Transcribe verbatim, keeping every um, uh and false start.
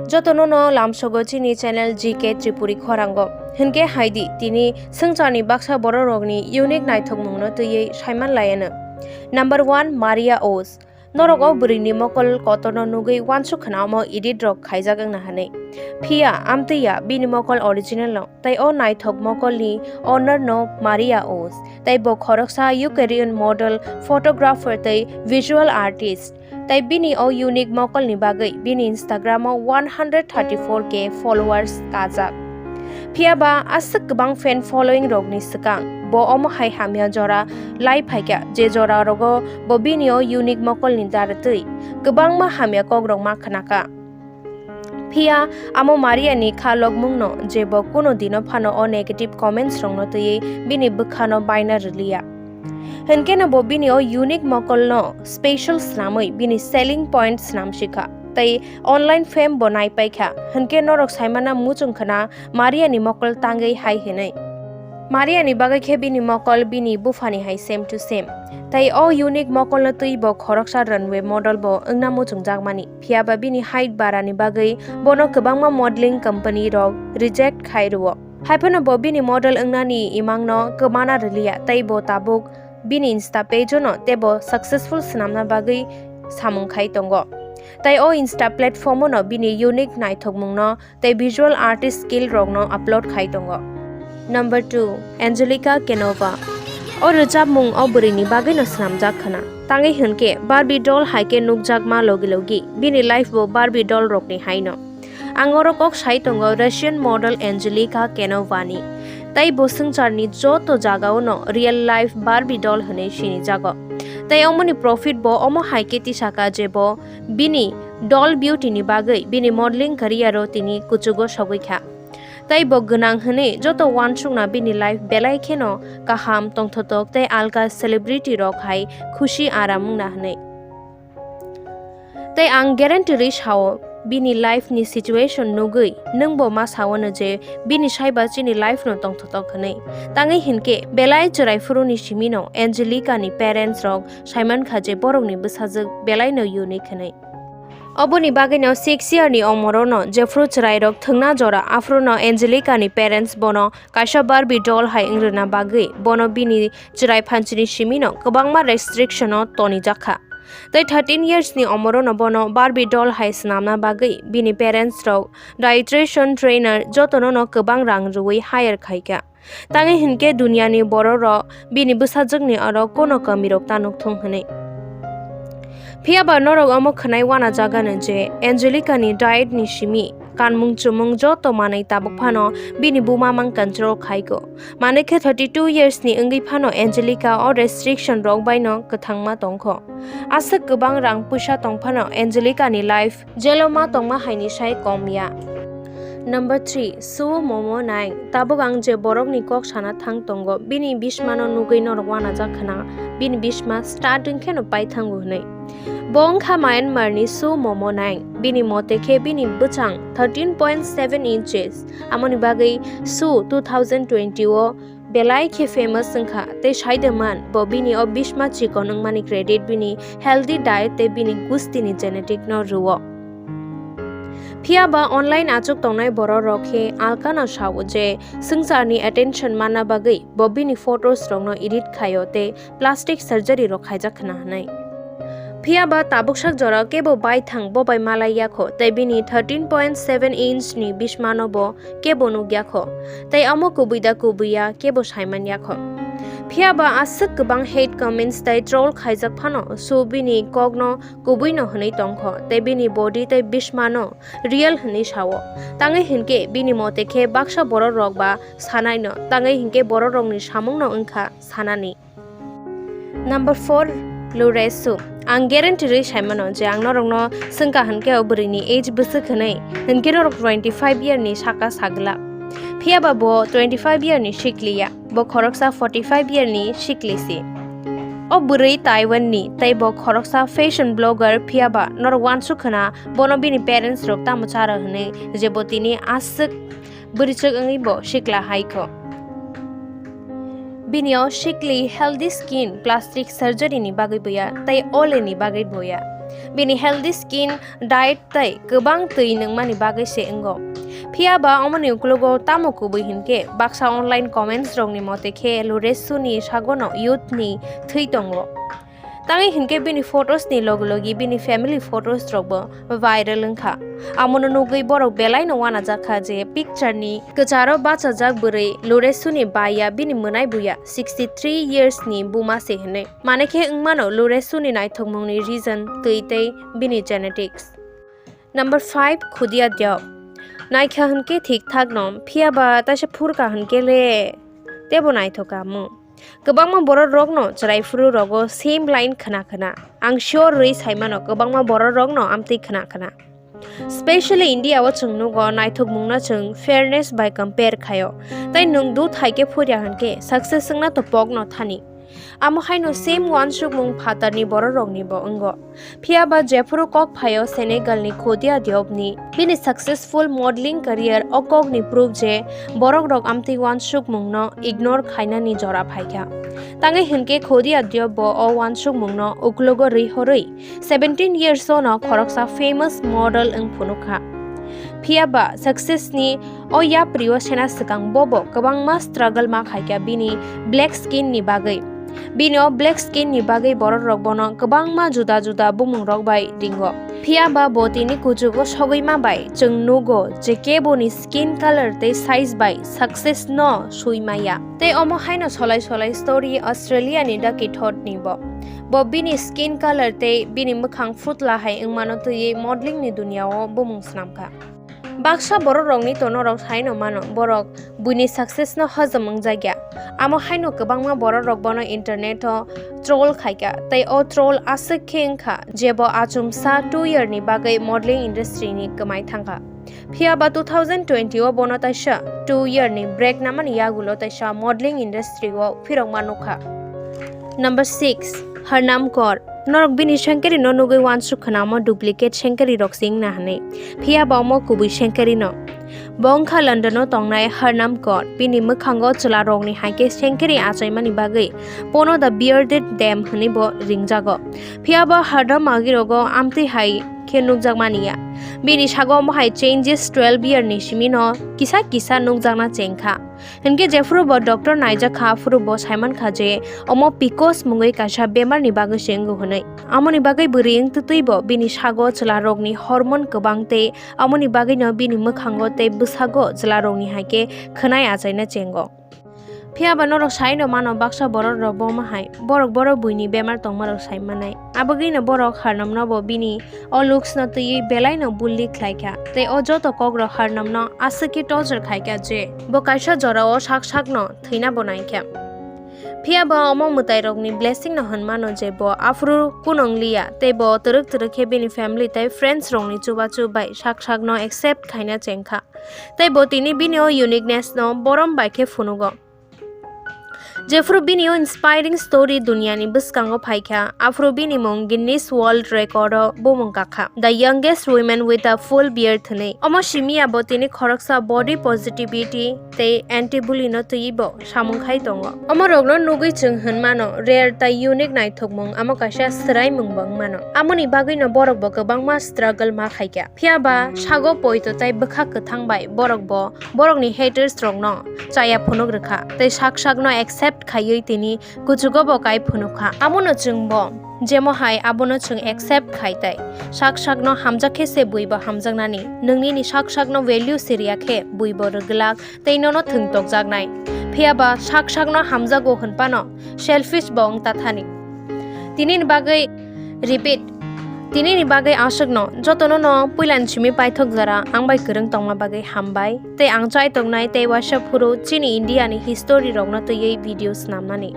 Jotono no lamsogo chini channel G K Tripuri khorango. Hinkhe haidi tini swngcharni baksa bororokni unique naithokmungno twiwi saiman laiano. Number one, Maria Oz. Norok o bwrwini mokol kotorno nugwi uansuk khna omo edit rok khaijak wngna hwnwi. Phiya amtwi ya bini mokol original no, tei o naithok mokolni owner no Maria Oz, tei bo khoroksa Ukrainian model, photographer tei visual artist. Tei bini o unique mokolni bagwi bini Instagram o one hundred thirty four K followers kajak. Phiya ba aswk kwbang fan following rokni swkang bo omo hai hamya jora lai phaikha, je jora rogo bo bini o unique mokolni daratwi kwbangma hamya kokrok ma khnakha. Phiya amo Maria ni kha logmung no je bo kuno dino phano o negative comments rok no twiwi bini bwkha no baina rwliya. Hinkhe no bo bini o unique mokol no special swnamwi bini selling point swnam sikha. Tei online fame bo nai paikha. Hinkhe norok saimana muchung khna Maria ni mokol tangwi hai hinwi. Maria ni bagwi khe bini mokol bini buphani hai same to same. Tei o unique mokolno twi bo khoroksa runway model bo wngna muchungjakmani. Phiya ba bini height barani bagwi bono kwbangma modeling company rok reject khai rwo. Haiphano bo bini model wngnani imangno kwmana rwliya, tei bo tabuk bini Insta page-o no teibo successful swnamna bagwi samung khai tongo. Tei o Insta platform-o no bini unique naithokmungno tei visual artist skill rokno upload khai tongo. Number two, Angelica Canova. O rwchapmung o bwrwini bagwino swnamjak khna. Tangwi hwnkhe Barbie doll hai khe nukjakma logi logi bini life bo Barbie doll rokni haino. Ang oro kok sai tongo Russian model Angelica Canova ni. Tei bo swngcharni joto jagao no real life Barbie doll hwnwi sinijago. Tei omoni profit bo omo hai khe tisaka je bo bini doll beauty ni bagwi bini modeling career o tini kuchugo sogwi kha. Tei bo gwnang hwnwi joto uansukna bini life belai kheno kaham tongthotok tei alka celebrity rok hai khusi aram wngna hwnwi. Tei ang guarantee rwi sao, bini life ni situation nugwi nwngbo ma saono je bini saiba chini life no tongthotok hwnwi. Tangwi hinkhe belai chwrai phuru ni simi no Angelica ni parents rok saiman kha je borok ni bwsajwk belai no unique hwnwi. Oboni bagwi no six year ni omoro no jephru chwrai rok thwngna jora aphuru no Angelica ni parents bono kaisa Barbie doll hai wngrwna bagwi bono bini chwrai phanchini simi no kwbangma restriction o tonijak kha. Tei thirteen years ni omoro no bono Barbie doll hai swnamna bagwi bini parents rok dietitian trainer jotono no kwbang rang rwui hire khai kha. Tangwi hinkhe duniani borok rok bini bwsajwk ni aro kono kami rok ta nukthung hwnwi. Phiya ba norok omo khwnai uanajak ano je Angelica ni diet ni simi kanmung chumung joto manwi tabuk phano bini buma mang control khai kho. Manwi khe thirty two years ni wngwi phano Angelica o restriction rok bai no kwthangma tong kho. Aswk kwbang rang puisa tong phano Angelica ni life jelo ma tongma hai ni sai kom ya. Number three, Sue Momo Naing. Tabuk ang je borok ni kok sana thang tongo, bini bisma no nugwi norok uanajak khna, bini bisma starting khe no pai thango hwnwi. Bo wngkha Myanmar ni Sue Momo Naing. Bini mote khe bini bwchang thirteen point seven inches. Amoni bagwi Sue two thousand twenty o belai khe famous wngkha tei saide man bo bini o bisma chikon wngmani credit bini healthy diet tei bini gusti ni genetic no rwo. Phiya ba online achuk tongnai borok rok khe alkano sao je swngchar ni attention manna bagwi bo bini photos rok no edit khaio tei plastic surgery rok khaijak khna hwnwi. Phiya ba tabuk sak jora kebo bai thang bo bai malai yakho tei bini thirteen point seven inch ni bisma no bo kebo nuk yakho tei omo kubui da kubui ya kebo saiman yakho. Phiya ba aswk kwbang hate comments tei troll khaijak phano Sue bini kok no kubui no hwnwi tongkho tei bini body tei bisma no real hwnwi sao. Tangwi hinkhe bini mote khe baksa borok rok ba sanai no, tangwi hinkhe borok rok ni samung no wngkha sanani. Number four, Lure Sue. Ang guarantee rwi saimano je ang norokno swngkha hinkhe o bwrwini age bwswk hwnwi, hinkhe norok twenty five year ni saka sagla. Phiya ba bo twenty five year ni sikli ya, bo khoroksa forty five year ni sikli si. O bwrwi Taiwan ni tei bo khoroksa fashion blogger, phiya ba norok uansuk khna bono bini parents rok tamo charo hwnwi je bo tini aswk bwrwichwk wngwi bo sikla hai kho. Bini o sikli healthy skin, plastic surgery ni bagwi bo ya tei ole ni bagwi bo ya. Bini healthy skin, diet tei kwbang twi nungmani bagwi se wngo. Phiya ba omoni uklogo tamo kubui hinkhe baksa online comments rokni mote khe Loresu ni sagono youth ni thwi tongo. Tangwi hinkhe bini photos ni logi logi bini family photos rokbo viral wngkha. Amono nugwi borok belai no uanajakha je picture ni kwcharo bachajak bwrwi Loresu ni baiya bini mwnai buya sixty three years ni buma se hinwi. Manwi khe wngmano Loresu ni naithokmung ni reason twi tei bini genetics. Number five, Khudia Diop. Naikha hinkhe thik thak no, phiya ba taisa phurkha hinkhe le tebo naithok kamo. Kwbangma borok rokno chwrai phuru rogo same line khna khna. Ang sure rwi saimano kwbangma borok rokno amtwi khna khna. Specially India o chwng nugo naithokmungno chwng fairness bai compare khaio. Tei nwng dut hai khe phurya hinkhe success wngna to pokno thani. Amo haino same uansukmung phatarni borok rokni bo wngo. Phiya ba jephuru kok phaio Senegal ni Khudia Diop ni bini successful modeling career o kok ni proof je borok rok amtwi uansukmung no ignore khainani jora phaikha. Tangwi hinkhe Khudia Diop bo o uansukmung no uklogo rwi horwi seventeen years o no khoroksa famous model wng phunukha. Phiya ba success ni o yapri o sena swkang bo bo kwbangma struggle ma khaikha bini black skin ni bagwi. Bini o black skin ni bagwi borok rok bono kwbangma juda juda bumung rok bai ringo. Phiya ba bo tini kuchugo sogwi ma bai chwng nugo je kebo ni skin color tei size bai success no swi maya. Tei omo haino solai solai story Australia ni Ducky Todd ni bo. Bo bini skin color tei bini mwkhang phutla hai wngmano twiwi modeling ni dunia o bumung swnamkha. Baksa borok rokni tono rok saino mano, borok buini success no hojom wngjakya. Amo haino kwbangma borok rok bono internet o troll khaikha, tei o troll aswk khe wngkha je bo achomsa two year ni bagwi modeling industry ni kwmai thangkha. Phiya ba two thousand twenty o bono taisa two year ni break namani yagulo taisa modeling industry o phirokma nukha. Number six, Harnam Kaur. Norok bini sengkeri no nugwi uansuk khna omo duplicate sengkeri rok se wngna hinwi. Phiya ba omo kubui sengkeri no. Bo wngkha London o tongnai Harnam Kaur. Bini mwkhango chwla rokni hai khe sengkeri achaimani bagwi Pono the Bearded Dame hinwi bo ringjago. Phiya ba Harnam agi rogo amtwi hai khe nukjakmani ya. Bini sago omo hai changes twelve year ni simi no kisa kisa nukjakna chengkha. Hinkhe jephuru bo doctor naijak kha, aphuru bo saiman kha je omo P C O S mungwi kaisa bemar ni bagwi se wngo hwnwi. Amoni bagwi bwrwi wngtwtwi bo bini sago chwla rokni hormone kwbang tei amoni bagwino bini mwkhango tei bwsago chwla rokni hai khe khwnai achaina chengo. Phiya ba norok saino mano baksa borok rok bo omo hai, borok borok buini bemar tongma rok sai manai. Abagwino borok Harnam no bo bini o looks no twiwi belai no bully khlai kha. Tei o joto kok rok Harnam no aswk khe torture khai kha je bo kaisa jora o sak sak no thwina bo nai kha. Phiya ba omo mwtai rokni blessing no hwn mano je bo aphuru kunong liya tei bo twrwk twrwk khe bini family tei friends rokni chubachu bai sak sak no accept khaina cheng kha. Tei bo tini bini o uniqueness no borom bai khe phunugo. Jephuru bini o inspiring story duniani bwskango phaikha, aphuru bini mung Guinness World Record o bumung kakha, The Youngest Women with a Full Beard hwnwi. Omo simi ya bo tini khoroksa body positivity tei anti-bully no twiwi bo samung khai tongo. Omo rokno nugwi chwng hwn mano rare tai unique naithokmung, amo kaisa swraimung bo wng mano. Amoni bagwi no borok bo kwbangma struggle ma khaikha. Phiya ba sago poito tai bwkha kwthang bai borok bo borokni haters rokno chaya phunuk rwkha tei sak sakno accept khaiwi tini kuchugo bo kai phunukha. Amono chwng bo jemo hai abono chwng accept khai tai. Sak sakno hamjak khe se bui bo hamjaknani. Nwng nini sak sakno value siriya khe bui bo rwgwlak tei nono thwng tokjaknai. Phiya ba sak sakno hamjago hwnphano selfish bo wng ta thani. Tinini bagwi repeat. Tinini bagwi aswkno jotono no puilani simi paithok jora ang bai kwrwng tongma bagwi hambai. Tei ang chai tongnai tei waisa phuru chini India ni history rokno twiwi video swnamnani.